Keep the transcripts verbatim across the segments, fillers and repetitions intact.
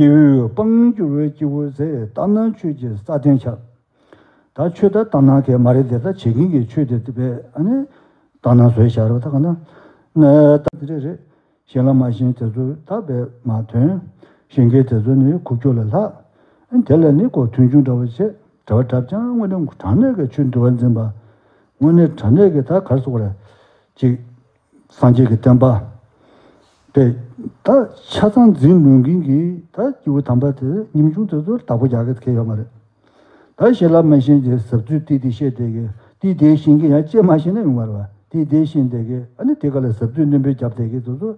སྐྱེ་བོས་སྤང་འགྱུར་བའི་སྐྱེ་བོ་ཟེར། ལྟར་སྣང་ཆོས་ཀྱི་ས་སྟེང་ཁྱབ། ད་ཆོས་ད་ལྟར་སྣང་གི་མ་རེད་དེ། ད་བྱེད་མཁན་གྱི་ཆོས་དེ་དེ་བས་ཨ་ནི་ལྟར་སྣང་བཟོས་བཞག་རོགས། ད་ག་ན་ན་ད་དེ་རེད་རེད། ཞེན་ལ་མ་ཞེན་དེ་ཚོ་ད་བས་མ་ཐོན། ཞེན་མཁན་དེ་ཚོ་ནི་ཁུག་ཀྱོག་ལ་ལྷག་དེ་ལ་ནི་ཁོ་མཐུན་ཆུང་འདྲ་བོ་བྱས། གྲྭ་པ་གྲབས་ཀྱང་དངོས་གནས་དྲང་གནས་ཀྱི་ཆོས་འདུལ་བ་འཛིན་པ། དངོས་གནས་དྲང་གནས་ཀྱི་ད་གར་སོགས་ར་ཅིག་སངས་རྒྱས་ཀྱི་བསྟན་པ་དེ་ད་ཆ་ཚང་འཛིན་ནུས་མཁན་གྱི་ད་སྐྱེས་བུ་དམ་པ་དེ་ཉམ་ཆུང་དེ་ཚོར་བདག་པོ་རྒྱག་གི་ཁེལ་ཡོད་མ་རེད། ད་ཞེན་ལ་མ་ཞེན་གྱི་ཟབ་ཚུལ་ཏིག་ཏིག་བཤད་བསྡད་གི་ཏིག་དེ་ཤེས་མཁན་ཡང་ཅེས་མ་ཤེས་ན་ཡོང་བ་རེད་བ། ཏིག་དེ་ཤེས་བསྡད་གི་ཨ་ནི་དེ་ག་ལ་ཟབ་ཚུལ་རྣོན་པོས་རྒྱབ་བསྡད་གི་དེ་ཚོ་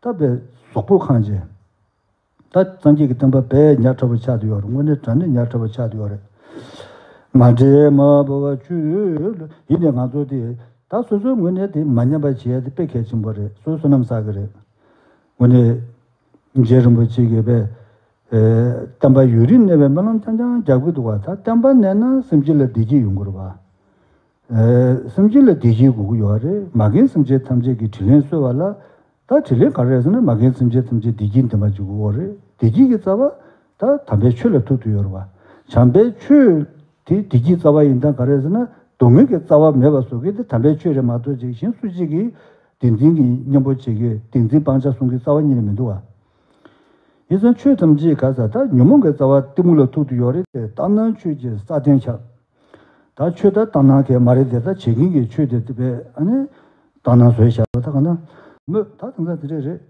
ད་བས་ཟོག་པོ་ཁང་བྱས། ད་སངས་རྒྱས་ཀྱི་བསྟན་པ་བས་ཉག་ཕྲ་བོ་ཆགས་བསྡད་ཡོད་རེད། དངོས་གནས་དྲང་གནས་ཉག་ཕྲ་བོ་ཆགས་བསྡད་ཡོད་རེད། མ་འདྲེས་མ་བོ་བ་ཆུ་ཡིན་ནས་ང་ཚོ་དེ་ད་སོ་སོའི་ངོས་ནས་དེ་མ་ཉམས་པ་བྱེད་ཡ་དེ་དཔེ་གལ་ཆེན་པོ་རེད། སོ་སོ་ནམ་བསགས་གི་རེད། དངོས་གནས་རྗེ་རིན་པོ་ཆེ་གིས་པས་བསྟན་པ་ཡུན་རིང་གནས་པའི་སྨོན་ལམ་རྐྱང་རྐྱང་རྒྱག་གི་འདུག་བ། ད་བསྟན་པ་གནས་ན་སེམས་ཅན་ལ་བདེ་སྐྱིད་ཡོང་གི་རེད་བ། སེམས་ཅན་ལ་བདེ་སྐྱིད་དགོས་ཀྱི་ཡོད་རེད། མ་རྒན་སེམས་ཅན་ཐམས་ཅད་ཀྱི་དྲིན་ལན་གསོས་པ་ལ། ད་དྲིན་ལན་ག་རེ་རེད་ཟེར་ན། མ་རྒན་སེམས་ཅན་ཐམས་ཅད་བདེ་སྐྱིད་འདེམས་པ་ཅིག་དགོས་རེད། བདེ་སྐྱིད་ཀྱི་རྩ་བ་ད་དམ་པའི་ཆོས་ལ་ཐུག་ཐུག་ཡོད་རེད་བ། བྱམས་པའི་ཆོས་དེ་བདེ་སྐྱིད་རྩ་བ་ཡིན་སྟངས་ག་རེ་རེད་ཟེར་ན། སྡུག་བསྔལ་གྱི་རྩ་བ་མེད་པ་བཟོ་མཁན་དེ་དམ་པའི་ཆོས་རེད་མ་གཏོགས། ཅིག་གཞན་སུ་གཅིག་གིས་བདེན་འཛིན་གྱི་གཉེན་པོ་བྱེད་མཁན། བདེན་འཛིན་སྤང་བྱ་སྲུང་མཁན་རྩ་བ་ཉིད་ནས་མི་འདུག་བ། ཡིན་ཙང་ཆོས་ཐམས་ཅད་ག་ས་ད་ཉོན་མོངས་ཀྱི་རྩ་བ་གཏི་མུག་ལ་ཐུག་ཏུ་ཡོད་རེད་དེ། ལྟར་སྣང་ཆོས་ཀྱི་ས་སྟེང་ཁྱབ། ད་ཆོས་ད་ལྟར་སྣང་གི་མ་རེད་དེ། ད་བྱེད་མཁན་གྱི་ཆོས་དེ་དེ་བས་ཨ་ནི་ལྟར་སྣང་བཟོས་བཞག་པ་ད་ག་ན་མོད། ད་དེང་སང་དེ་འདྲས་རེད།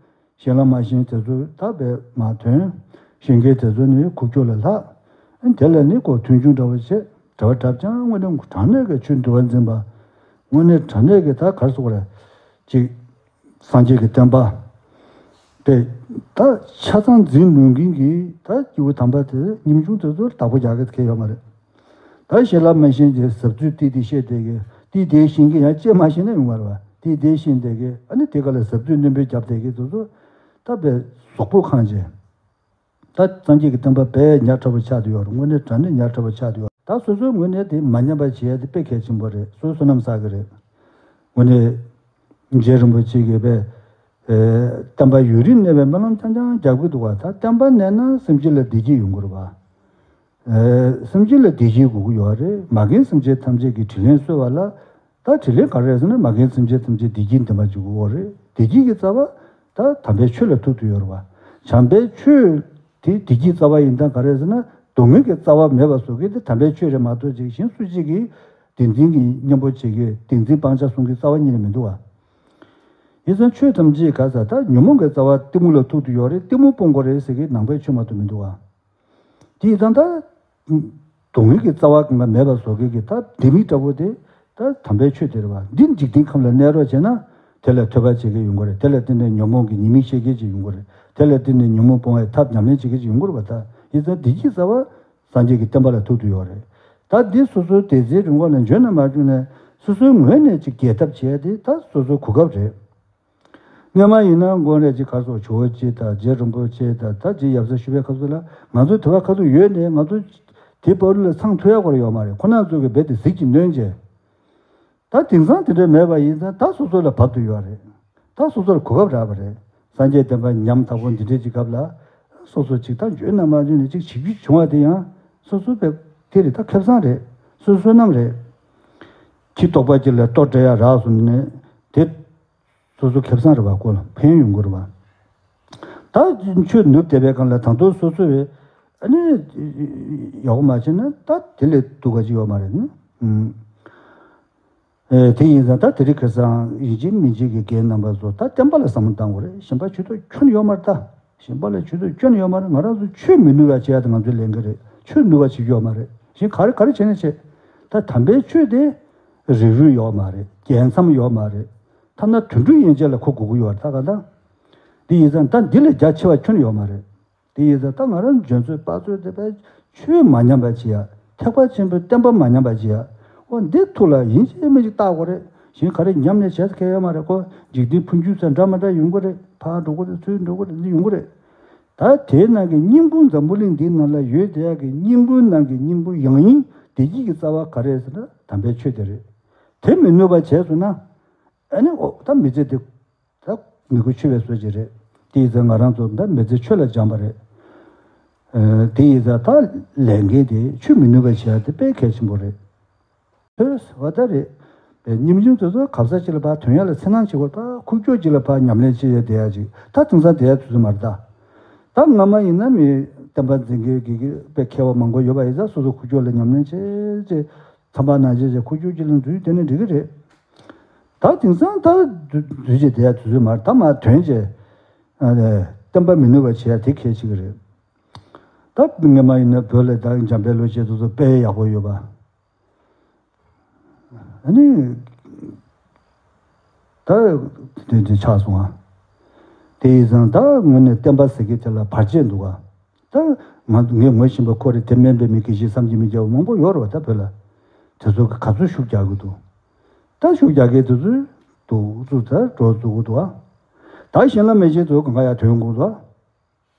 ཞེན་ལ་མ་ཞེན་དེ་ཚོ་ད་བས་མ་ཐོན། ཞེན་མཁན་དེ་ཚོ་ནི་ཁུག་ཀྱོག་ལ་ལྷག་དེ་ལ་ནི་ཁོ་མཐུན་ཆུང་འདྲ་བོ་བྱས། གྲྭ་པ་གྲབས་ཀྱང་དངོས་གནས་དྲང་གནས་ཀྱི་ཆོས་འདུལ་བ་འཛིན་པ། དངོས་གནས་དྲང་གནས་ཀྱི་ད་གར་སོགས་ར་ཅིག་སངས་རྒྱས་ཀྱི་བསྟན་པ་དེ་ད་ཆ་ཚང་འཛིན་ནུས་མཁན་གྱི་ད་སྐྱེས་བུ་དམ་པ་དེ་ཉམ་ཆུང་དེ་ཚོར་བདག་པོ་རྒྱག་གི་ཁེལ་ཡོད་མ་རེད། ད་ཞེན་ལ་མ་ཞེན་གྱི་ཟབ་ཚུལ་ཏིག་ཏིག་བཤད་བསྡད་གི་ཏིག་དེ་ཤེས་མཁན་ཡང་ཅེས་མ་ཤེས་ན་ཡོང་བ་རེད་བ། ཏིག་དེ་ཤེས་བསྡད་གི་ཨ་ནི་དེ་ག་ལ་ཟབ་ཚུལ་རྣོན་པོས་རྒྱབ་བསྡད་གི་དེ་ཚོ་ད་བས་ཟོག་པོ་ཁང་བྱས། ད་སངས་རྒྱས་ཀྱི་བསྟན་པ་བས་ཉག་ཕྲ་བོ་ཆགས་བསྡད་ཡོད་རེད། དངོས་གནས་དྲང་གནས་ཉག་ཕྲ་བོ་ཆགས་བསྡད་ཡོད་རེད། ད་སོ་སོའི་ངོས་ནས་དེ་མ་ཉམས་པ་བྱེད་ཡ་དེ་དཔེ་གལ་ཆེན་པོ་རེད། སོ་སོ་ནམ་བསགས་གི་རེད། དངོས་གནས་རྗེ་རིན་པོ་ཆེ་གིས་པས་བསྟན་པ་ཡུན་རིང་གནས་པའི་སྨོན་ལམ་རྐྱང་རྐྱང་རྒྱག་གི་འདུག་བ། ད་བསྟན་པ་གནས་ན་སེམས་ཅན་ལ་བདེ་སྐྱིད་ཡོང་གི་རེད་བ། སེམས་ཅན་ལ་བདེ་སྐྱིད་དགོས་ཀྱི་ཡོད་རེད། མ་རྒན་སེམས་ཅན་ཐམས་ཅད་ཀྱི་དྲིན་ལན་གསོས་པ་ལ། ད་དྲིན་ལན་ག་རེ་རེད་ཟེར་ན། མ་རྒན་སེམས་ཅན་ཐམས་ཅད་བདེ་སྐྱིད་འདེམས་པ་ཅིག་དགོས་རེད། བདེ་སྐྱིད་ཀྱི་རྩ་བ་ད་དམ་པའི་ཆོས་ལ་ཐུག་ཐུག་ཡོད་རེད་བ། བྱམས་པའི་ཆོས་དེ་བདེ་སྐྱིད་རྩ་བ་ཡིན་སྟངས་ག་རེ་རེད་ཟེར་ན། སྡུག་བསྔལ་གྱི་རྩ་བ་མེད་པ་བཟོ་མཁན་དེ་དམ་པའི་ཆོས་རེད་མ་གཏོགས། ཅིག་གཞན་སུ་གཅིག་གིས་བདེན་འཛིན་གྱི་གཉེན་པོ་བྱེད་མཁན། བདེན་འཛིན་སྤང་བྱ་སྲུང་མཁན་རྩ་བ་ཉིད་ནས་མི་འདུག་བ། ཡིན་ཙང་ཆོས་ཐམས་ཅད་ག་ས་ད་ཉོན་མོངས་ཀྱི་རྩ་བ་གཏི་མུག་ལ་ཐུག་ཏུ་ཡོད་རེད། གཏི་མུག་སྤོང་དགོས་རེད་ཟེར་མཁན་ནང་པའི་ཆོས་མ་གཏོགས་མི་འདུག་བ། དེ་ཡིན་ཙང་ད། སྡུག་བསྔལ་གྱི་རྩ་བ་གང་ག་མེད་པ་བཟོ་མཁན་གྱི་ད་ལྡེ་མིག་འདྲ་པོ་དེ་ད་དམ་པའི་ཆོས་དེ་རེད་བ། འདི་འཇིག་རྟེན་ཁམས་ལ་གནས་རོགས་བྱས་ན། དེ་ལ་ཐོས་པ་བྱེད་མཁན་ཡོང་གི་རེད། དེ་ལ་བརྟེན་ནས་ཉོན་མོངས་ཀྱི་ཉེས་དམིགས་ཤེས་མཁན་ཅིག་ཡོང་གི་རེད། དེ་ལ་བརྟེན་ནས་ཉོན་མོངས་སྤོང་བའི་ཐབས་ཉམས་ལེན་བྱེད་མཁན་ཅིག་ཡོང་གི་རེད་བ། ད་ཡིན་ཙང་བདེ་སྐྱིད་རྩ་བ་སངས་རྒྱས་ཀྱི་བསྟན་པ་ལ་ཐུག་ཏུ་ཡོད་རེད། ད་འདི་སོ་སོའི་སྡེ་ཚན་རིམ་ཁག་ལ་འཇོན་ན་མ་འཇོན་ན། སོ་སོའི་ངོས་ནས་ཅིག་རྒྱས་ཐབས་བྱས་ཏེ་ད་སོ་སོའི་གོ་སྐབས་རེད། སྔོན་མ་ཡིན་ན་དངོས་གནས་ཅིག་ག་རེ་ཟེར། ཇོ་བོ་རྗེ་དང་རྗེ་རིན་པོ་ཆེ་དང་། ད་རྗེ་ཡབ་སྲས་ཞུ་བའི་སྐབས་སུ་ལ་ང་ཚོ་དེ་བ་ཁ་ཐུག་ཡོད་ནས། ང་ཚོ་དེ་བར་ལ་ཚང་ཐུབ་ཡག་སྐོར་ཡོད་མ་རེད། ཁོ་རང་ཚོ་གིས་རྦད་དེ་གཟིགས་ཀྱིས་ནོན་བྱས། ད་དེང་སང་དེ་འདྲ་མེད་པ་ཡིན་ཙང་ད་སོ་སོ་ལ་བབས་ཏུ་ཡོད་རེད། ད་སོ་སོ་ལ་གོ་སྐབས་རག་པ་རེད། སངས་རྒྱས་བསྟན་པ་ཉམས་དག་པོ་འདི་འདྲའི་ཅིག་སྐབས་ལ། སོ་སོ་ཅིག་ད་འཇོན་ན་མ་འཇོན་ནས་ཅིག་བྱེད་རྒྱུ་བྱུང་བ་དེ་ཡང་སོ་སོ་བས་དེ་རེད། ད་ཁེ་བཟང་རེད། སོ་སོ་བསོད་ནམས་རེད། ཁྱི་ལྟོགས་པ་ཅིག་ལ་ལྟོ་སྤྲད་ཡག་རག་སོང་ནས་དེ། སོ་སོ་ཁེ་བཟང་རེད་བ། ཁོ་ལ་ཕན་ཡོང་གི་རེད་བ། ད་ཆོས་ནུབ་བསྡད་པའི་སྒང་ལ་ད་དུང་སོ་སོ་བས་ཨ་ནི་ཡག་པོ་མ་བྱས་ན་ད་དེ་ལས་སྡུག་ག་ཅིག་ཡོད་མ་རེད་ནི། ཨུམ། ཨེ། དེ་ཡིན་ཙང་ད་དེ་རིང་ཁ་སང་ཡིན་གཅིག་མིན་གཅིག་གི་རྒན་རྣམ་པ་ཚོ་ད་བསྟན་པ་ལ་བསམ་བློ་བཏང་དགོས་རེད། གཞན་པ་ཇུས་གཏོགས་ཁྱོན་ཡོད་མ་རེད་ད། གཞན་པ་ལ་ཇུས་གཏོགས་ཁྱོན་ཡོད་མ་རེད། ང་རང་ཚོ་ཆོས་མི་ནུབ་པ་བྱེད་ཡག་དེ་ང་ཚོའི་ལས་འགན་རེད། ཆོས་ནུབ་པ་བྱེད་རྒྱུ་ཡོད་མ་རེད། གཞན་ག་རེ་ག་རེ་བྱས་ན་བྱེད། ད་དམ་པའི་ཆོས་དེ་རིགས་རུས་ཡོད་མ་རེད། རྒྱལ་མཚམས་ཡོད་མ་རེད། ཐ་ན་དུད་འགྲོ་ཡན་ཆད་ལ་གོ་དགོས་ཀྱི་ཡོད་རེད་ད་ག་ད། དེ་ཡིན་ཙང་ད་འདི་ལས་རྒྱ་ཆེ་བ་ཁྱོན་ཡོད་མ་རེད། དེ་ཡིན་ཙང་ད་ང་རང་འཇོན་ཚོད་དཔག་ཚོད་དེ་བས་ཆོས་མ་ཉམས་པ་བྱེད་ཡ། ཐེག་པ་ཆེན་པོའི་བསྟན་པ་མ་ཉམས་པ་བྱེད་ཡ། འོ་འདི་ཐུགས་ལ་ཡིན་གཅིག་མིན་གཅིག་བཏགས་དགོས་རེད། གཞན་ག་རེ་ཉམས་ནས་བྱས་ཁེ་ཡོད་མ་རེད། ཁོ་འཇིག་རྟེན་འཕོ་འགྱུར་ཚ་འདྲ་མ་འདྲ་ཡོང་གི་རེད། ཕར་འགྲོ་གི་རེད། ཚུར་འགྲོ་གི་རེད། འདི་ཡོང་གི་རེད། ད་དེའི་ནང་གི་སྙིང་པོ་འཛམ་བུ་གླིང་འདིའི་ནང་ལ་ཡོད་བསྡད་ཡ་གི་སྙིང་པོའི་ནང་གི་སྙིང་པོ་ཡང་ཡིན་བདེ་སྐྱིད་ཀྱི་རྩ་བ་ག་རེ་རེད་ཟེར་ན་དམ་པའི་ཆོས་དེ་རེད། དེ་མི་ནུབ་པ་བྱས་སོང་ན། ཨ་ནི་འོ་ད་མི་ཚེ་འདི་ད་མི་དགོས་ཆོས་པའི་བཟོ་ཅིག་རེད། དེ་ཡིན་ཙང་ང་རང་ཚོ་ད་མི་ཚེ་ཆོས་ལ་སྦྱངས་པ་རེད། ཨ། དེ་ཡིན་ཙང་ད་ལས་འགན་དེ་ཆུད་མི་ནུས་པ་བྱེད་ཡ་དེ་དཔེ་གལ་ཆེན་པོ་རེད། ཐོས་བ་ད་རེད། པའི་ཉིན་རྒྱུན་དེ་ཚོ་གབ་ས་གཅིག་ལ་ཕར་ཐོན་ཡ་ལ་འཚེར་སྣང་བྱེད་དགོས། ད་ཁུག་ཀྱོག་གཅིག་ལ་ཕར་ཉམས་ལེན་བྱེད་ཡ་བསྡད་ཡ་ཅིག་ད་དེང་སང་བསྡད་ཡ་དུས་ཚོད་མ་རེད་ད། ད་སྔ་མ་ཡིན་ན་མི་བསྟན་པ་འཛིན་མཁན་གྱི་གི་དཔེ་མཁས་པ་མང་པོ་ཡོད་པ་ཡིན་ཙང་སོ་སོ་ཁུག་ཀྱོག་ལ་ཉམས་ལེན་བྱེད་ཅེས་མཚམས་པ་ནང་བྱེད་ཅེས་ཁུག་ཀྱོག་གཅིག་ལ་འཛུལ་བསྡད་ན་འགྲིག་གི་རེད། ད་དེང་སང་ད་འཛུལ་བྱེད་བསྡད་ཡ་དུས་ཚོད་མ་རེད། ད་མར་ཐོན་ཅེས་ཨ་ནི་བསྟན་པ་མི་ནུས་པ་བྱེད་ཡ་དེ་གལ་ཆེ་གི་རེད། ད་སྔ་མ་ཡིན་ན་བོད་ལ་ད་འཇམ་དཔལ་ལོ་ཆེན་དེ་ཚོ་དཔེ་ཡག་པོ་ཡོད་པ། ཨ་ནི། ད་དེ་འདྲ་ཆགས་སོང་ཨ། དེ་ཡིན་ཙང་ད་དངོས་གནས་བསྟན་པ་ཟེར་གྱི་དེ་ལ་བར་ཆད་འདུག་ཨ། ད་ང་ངས་ངོ་ཤེས་པ་ཁོ་རེ་དེ་སྨན་པའི་མི་དགེ་བཤེས་བསམ་གྱིས་མི་ཁྱབ་པ་མང་པོ་ཡོད་རེད་བ། ད་བོད་ལ་དེ་ཚོ་ག་ཚོད་ཤུགས་རྒྱག་གི་འདུག་ད་ཤུགས་རྒྱག་གི་དེ་ཚོས་འདུག་ཚུར་ད་འགྲོ་ཚུགས་གི་འདུག་ཨ། ད་གཞན་ལ་མེད་ཆེད་དུ་གང་ག་ཡར་ཐོན་དགོས་འདུག་ཨ།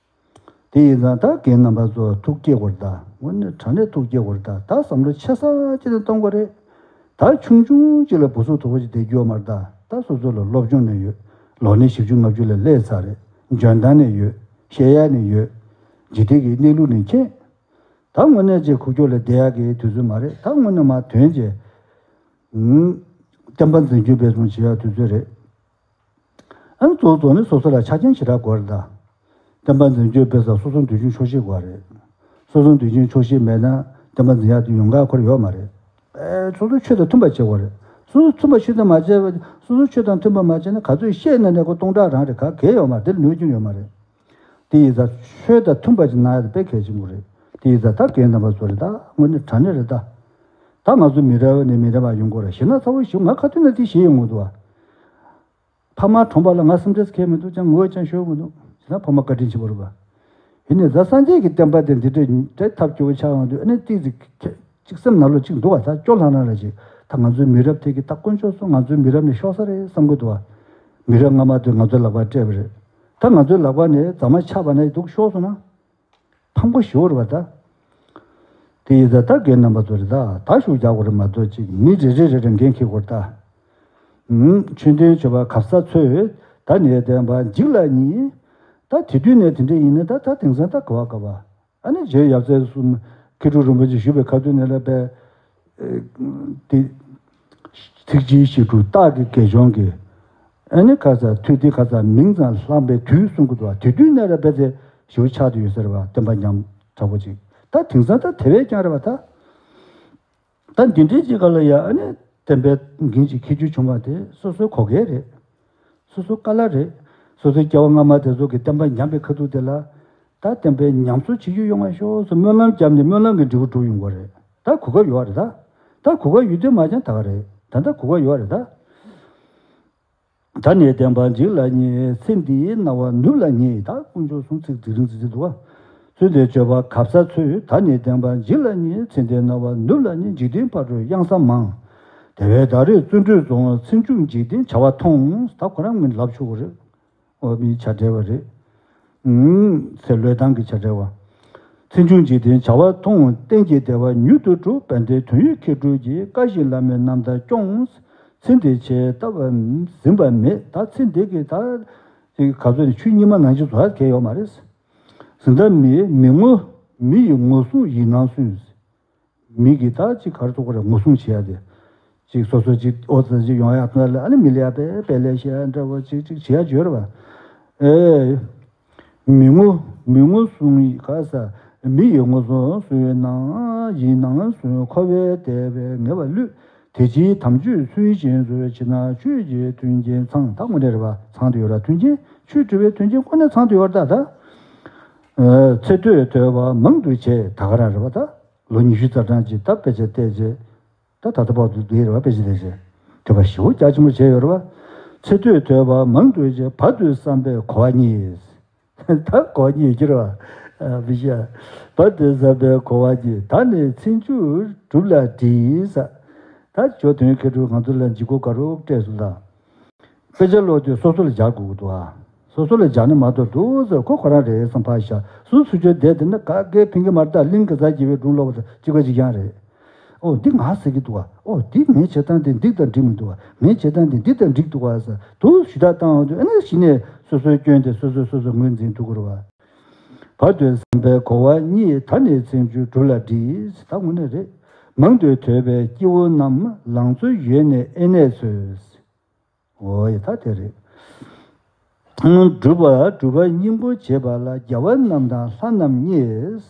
དེ་ཡིན་ཙང་ད་རྒན་རྣམ་པ་ཚོ་ཐུགས་དགྱེས་དགོས་རེད་ད། དངོས་གནས་དྲང་གནས་ཐུགས་དགྱེས་དགོས་རེད་ད། ད་བསམ་བློ་ཆེ་ས་ཅིག་ནས་གཏོང་དགོས་རེད། ད་ཆུང་ཆུང་ཅིག་ལ་བུ་གཟུགས་མཐོ་པོ་ཅིག་བསྡད་རྒྱུ་ཡོད་མ་རེད་ད། ད་སོ་སོ་ལ་སློབ་སྦྱོང་ནས་ཡོད། ལོ་ནི་བཞི་བཅུ་ལྔ་བཅུ་ལ་སླེབས་ཚར་རེད། འཇོན་ཐང་ནས་ཡོད། བཤད་ཡ་ནས་ཡོད། འཇིག་རྟེན་གྱི་གནས་ལུགས་ནས་མཁྱེན། ད་དངོས་གནས་ཅིག་ཁུག་ཀྱོག་ལ་བསྡད་ཡ་གི་དུས་ཚོད་མ་རེད། ད་དངོས་གནས་མར་ཐོན་བྱས། ཨུམ། བསྟན་པ་འཛིན་སྐྱོང་སྤེལ་གསུམ་བྱེད་ཡ་དུས་ཚོད་རེད། ཨ་ནི་གཙོ་བོ་གཙོ་ནི་སོ་སོ་ལ་ཆ་རྐྱེན་ཞེ་དྲག་དགོས་རེད་ད། བསྟན་པ་འཛིན་སྐྱོང་སྤེལ་ས་སོ་སོ་འདོད་ཆུང་ཆོག་ཤེས་དགོས་རེད། སོ་སོ་འདོད་ཆུང་ཆོག་ཤེས་མེད་ན་བསྟན་པ་འཛིན་ཡག་དེ་ཡོང་ག་ཁོ་ར་ཡོད་མ་རེད། ཨེ། སོ་སོ་ཆོས་དང་མཐུན་པ་བྱེད་དགོས་རེད། སོ་སོ་མཐུན་པ་ཆོས་དང་མ་བྱས་པ། སོ་སོ་ཆོས་དང་མཐུན་པ་མ་བྱས་ན་ག་ཚོད་བཤད་ན་ནས་ཁོ་སྟོང་ཕྲག་རང་རེད། ག་གེ་ཡོད་མ་རེད། དེ་ལ་ནུས་རྒྱུ་ཡོད་མ་རེད། དེ་ཡིན་ཙང་ཆོས་དང་མཐུན་པ་ཅིག་གནང་ཡ་དེ་དཔེ་གལ་ཆེན་པོ་རེད། དེ་ཡིན་ཙང་ད་རྒན་རྣམ་པ་ཚོ་རེད་ད། དངོས་གནས་དྲང་གནས་རེད་ད། ད་ང་ཚོ་མི་རབས་ནས་མི་རབས་ཡོང་དགོས་རེད། ཞེ་ན་ཚ་བོ་ཞིག་ང་ཁ་ཐུག་ན་དེ་ཞེས་ཡོང་གི་འདུག་བ། ཕ་མ་གྲོངས་པ་ལ་ང་སེམས་ཁྲལ་གང་ཡང་མི་འདུག་ཅང་ངུ་བ་ཅང་ཤོར་མི་འདུག་བྱས་ན་ཕ་མ་བཀའ་དྲིན་ཆེན་པོ་རེད་པ། ཡིན་ནའི་ད་སངས་རྒྱས་ཀྱི་བསྟན་པ་དེ་འདི་འདྲའི་འདྲ་ཐབས་སྐྱོ་བོ་ཆགས་ཡོང་དུས། ཨ་ནི་ཏིག་ཙི་ཁྱེད་ཅིག་སེམས་ནང་ལོགས་ཅིག་འདུག་བ། ད་སྐྱོ་ལྷང་ལྷང་ར་ཅིག་ད་ང་ཚོའི་མི་རབས་དེ་གི་ད་དཀོན་མཆོག་གསུམ་ང་ཚོའི་མི་རབས་ནས་ཤོར་ས་རེད་བསམ་གི་འདུག་བ། མི་རབས་སྔ་མ་དེ་ང་ཚོའི་ལག་པར་སྤྲད་པ་རེད། ད་ང་ཚོའི་ལག་པ་ནས་རྫ་མ་ཆག་པ་ན་འདུག་ཤོར་སོང་ན། ཕངས་པོ་ཞེ་པོ་རེད་པ་ད། དེ་ཡིན་ཙང་ད་རྒན་རྣམ་པ་ཚོ་རེད་ད། ད་ཤུགས་རྒྱག་དགོས་རེད་མ་གཏོགས་ཅིག་མི་རེ་རེ་རེ་རེ་འགན་འཁྱེར་དགོས་རེད་ད། ཨུམ། ཆོས་ལྡན་སྤྱོད་པ་གབ་ས་འཚོལ། ད་ནས་བསྟན་པ་འཇིག་ལ་ཉེ། ད་དེ་དུས་ནས་དེ་འདྲ་ཡིན་ན་ད་ད་དེང་སང་ད་ག་བ་ག་བ། ཨ་ནི་རྗེ་ཡབ་སྲས་གསུམ་མཁས་གྲུབ་རིན་པོ་ཆེ་བཞུགས་པའི་ཁ་ཐུག་ནས་ལ་པའི། ཨེ། དེ། ཚིག་རྗེའི་ཞི་ཁྲོ་རྟགས་ཀྱི་དགེ་སྦྱོང་གི། ཨ་ནི་ཁ་ཚ་ཐུགས་དེ་ཁ་ཚ་མིང་ཙམ་བླངས་པའི་དུས་གསུང་གི་འདུག་བ། དེ་དུས་ནས་ར་བས་དེ་ཞུ་ཆགས་དུ་ཡོད་ཟེར་བ། བསྟན་པ་ཉམས་དྲག་པོ་ཅིག་ད་དེང་སང་ད་དེ་བས་ཀྱང་རེད་བ་ད། ད་འདི་འདྲའི་ཅིག་ག་ལ་ཡ། ཨ་ནི་བསྟན་པའི་འགན་ཅིག་འཁྱེར་རྒྱུ་བྱུང་བ་དེ་སོ་སོའི་གོ་སྐལ་རེད། སོ་སོའི་དཀའ་ལས་རེད། སོ་སོའི་སྐྱེ་བ་སྔ་མ་དེ་ཚོ་གི་བསྟན་པ་ཉམས་པའི་ཁ་ཐུག་དེ་ལ། ད་བསྟན་པའི་ཉམས་གསོ་བྱེད་རྒྱུ་ཡོང་བ་ཤོག་ཟེར་སྨོན་ལམ་བརྒྱབ་ནས་སྨོན་ལམ་གྱི་འབྲས་བུ་སྒྲུབ་ཡོང་དགོས་རེད། ད་གོ་སྐབས་ཡོད་རེད་ད། ད་གོ་སྐབས་ཡོད་དུས་མ་ཅང་ད་ག་རེད། ད་ལྟ་གོ་སྐབས་ཡོད་རེད་ད། ད་ནས་བསྟན་པ་འཇིག་ལ་ཉེ། ཚེ་འདིའི་སྣང་བ་ནུབ་ལ་ཉེ། ད་དཀོན་མཆོག་གསུམ་ཚིག་འཛིག་རིང་འཛིག་འཛིག་འདུག་བ། ཚུལ་འདི་སྤྱོད་པ་གབ་ས་འཚོལ། ད་ནས་བསྟན་པ་འཇིག་ལ་ཉེ། ཚེ་འདིའི་སྣང་བ་ནུབ་ལ་ཉེ། འཇིག་རྟེན་ཕ་རོལ་གཡང་ས་མང་། དེ་བས་ད་རེས་བརྩོན་འགྲུས་རྫོགས། ཚེ་མཇུག་འཇིག་རྟེན་བྱ་བ་ཐོངས། ད་ཁོ་རང་ངོས་ལབ་ཆོག་གི་རེད། འོ་མིའི་བྱ་བྲལ་བ་རེད། ཨུམ། ཚེ་བློས་བཏང་གི་བྱ་བྲལ་བ། ཚེ་མཇུག་འཇིག་རྟེན་བྱ་བ་ཐོངས། གཏན་གྱི་བདེ་བ་མྱུར་དུ་སྒྲུབ། དཔལ་ལྡན་དོན་ཡོད་མཁས་གྲུབ་ཀྱིས། བཀའ་བཞིན་བླ་མའི་རྣམ་ཐར་སྐྱོངས། ཚེ་འདི་ཕྱིར་ལྟ་བ་ཟིན་པ་མེད། ད་ཚེ་འདི་གི་ད་ཅིག་ག་ཚོད་ནི་ཆུ་གཉིས་མ་ནང་བཞིན་བཟོ་ཡ་གལ་ཡོད་མ་རེད། ཟིན་ཐབས་མེད། མི་ངོ་། མི་ཡི་ངོ་སྲུང་ཡིད་ནང་སྲུང་། མི་གི་ད་ཅིག་ག་རེ་ཟེར་དགོས་རེད། ངོ་སྲུང་བྱེད་ཡ་དེ། ཅིག་སོ་སོ་ཅིག་ཨོ་ཙི་ཅིག་ཡོང་ཡ་ཐོན་ལ། ཨ་ནི་མི་ལ་ཡ་པེ་པེ་ལེ་ཤ་འདྲ་བོ་ཅིག་ཅིག་བྱེད་ཡ་ཅིག་ཡོད་རེད་པ། ཨེ། མི་ངོ་། མི་ངོ་སྲུང་ཡིད་ག་ས། མི་ཡི་ངོ་སྲུང་སྲུང་ཡིད་ནང་། ཡིད་ནང་སྲུང་འཁོར་བའི་བདེ་བས་ངལ་བ་བསླུས། དེ་ཕྱིར་དམ་ཆོས་ཚུལ་བཞིན་བཟོ། ཕྱི་ནང་ཆོས་ཀྱི་མཐུན་རྐྱེན་ཚང་། ད་དངོས་གནས་རེད་པ། ཚང་དུ་ཡོད་ར། མཐུན་རྐྱེན་ཆོས་སྒྲུབ་པའི་མཐུན་རྐྱེན་དངོས་གནས་ཚང་དུ་ཡོད་ར། ད་ད། ཨེ། ཚེ་སྟོད་ཐོས་པ་མང་དུ་བྱས། ད་ག་རང་རེད་པ་ད། ལོ་ཉི་ཤུ་རྩ་གྲངས་ཅིག་ད་དཔེ་ཆ་བལྟས་རྗེས། ད་ད་ལྟ་བར་དུ་འདི་རེད་པ། དཔེ་ཆ་བལྟས་རྗེས་དད་པ་ཞེ་པོ་རྒྱ་ཆེན་པོ་བྱས་ཡོད་རེད་པ། ཚེ་སྟོད་ཐོས་པ་མང་དུ་བྱས། བར་དུ་བསམ་པས་གོ་བ་རྙེད། ད་གོ་བ་རྙེད་ཀྱི་རེད་པ། ཨ། མི་ཤེས། བར་དུ་བསམ་པས་གོ་བ་རྙེད། ད་ནི་ཚེ་མཇུག་སྒྲུབ་ལ་བྲེལ་ཟེར། ད་ཇོ་དོན་མཁས་གྲུབ་ང་ཚོ་ལ་འཇིགས་སྐུལ་དགའ་རབ་སྤྲད་སོང་ད། དཔེ་ཆ་ཀློག་དུས་སོ་སོ་ལ་སྦྱར་དགོས་ཀྱི་འདུག་ཨ། སོ་སོ་ལ་སྦྱར་ན་མ་གཏོགས་འདུག་ཟེར་ཁོ་ཁོ་རང་རེད་བསམ་ཕར་བཞག་སུ་སུ་ཆོས་བསྡད་དེ་ན་ག་གེ་ཕན་གྱི་མ་རེད། ད་གླིང་གེ་སར་རྒྱལ་པོའི་སྒྲུང་ཀློག་པ་དང་གཅིག་པ་གཅིག་རྐྱང་རེད། ཨོ་འདི་ང་ཟེར་གྱི་འདུག་ཨ། ཨོ་འདི་ངའི་བྱེད་སྟངས་དེ་འདི་དང་འགྲིག་མི་འདུག་ཨ། ངའི་བྱེད་སྟངས་དེ་འདི་དང་འགྲིག་འདུག་ཨ་ཟེར་དུ་ཞུ་དག་བཏང་འོང་དུས། ཨ་ནི་གཞི་ནས་སོ་སོའི་སྐྱོན་དེ་སོ་སོས་སོ་སོ་ངོས་འཛིན་ཐུབ་ཀྱི་རེད་བ། བར་དོའི་བསམ་པས་གོ་བ་གཉིས། ད་ནི་ཚེ་འཇུག་སྒྲུབ་ལ་འདྲིས། ད་དངོས་གནས་རེད། མང་དུ་ཐོས་པའི་སྐྱེ་བོ་རྣམས། ལང་ཚོ་ཡོད་ནས་ཨེ་གནས་ཚུལ། འོ་ཡ་ད་དེ་རེད། སྒྲུབ་པ་སྒྲུབ་པ་སྙིང་པོ་བྱེད་པ་ལ། རྒྱལ་བ་རྣམས་དང་ལྷ་རྣམས་བརྙེས།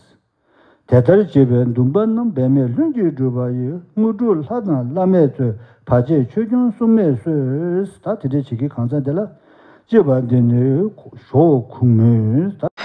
དེ་ལྟར་བྱེད་པའི་འདུན་པ་རྣམས། འབད་མེད་ལྷུན་གྱིས་གྲུབ་པ་ཡི། དངོས་གྲུབ་ལྷ་དང་བླ་མས་སྩོལ། བར་ཆད་ཆོས་སྐྱོང་སྲུང་མས་གསོལ། ད་དེ་འདྲ་བྱེད་ཀྱི་གང་ཟག་དེ་ལ་སྤྱོད་པ་འདི་ནི་ཞོག་ཁུངས་མོས། ད་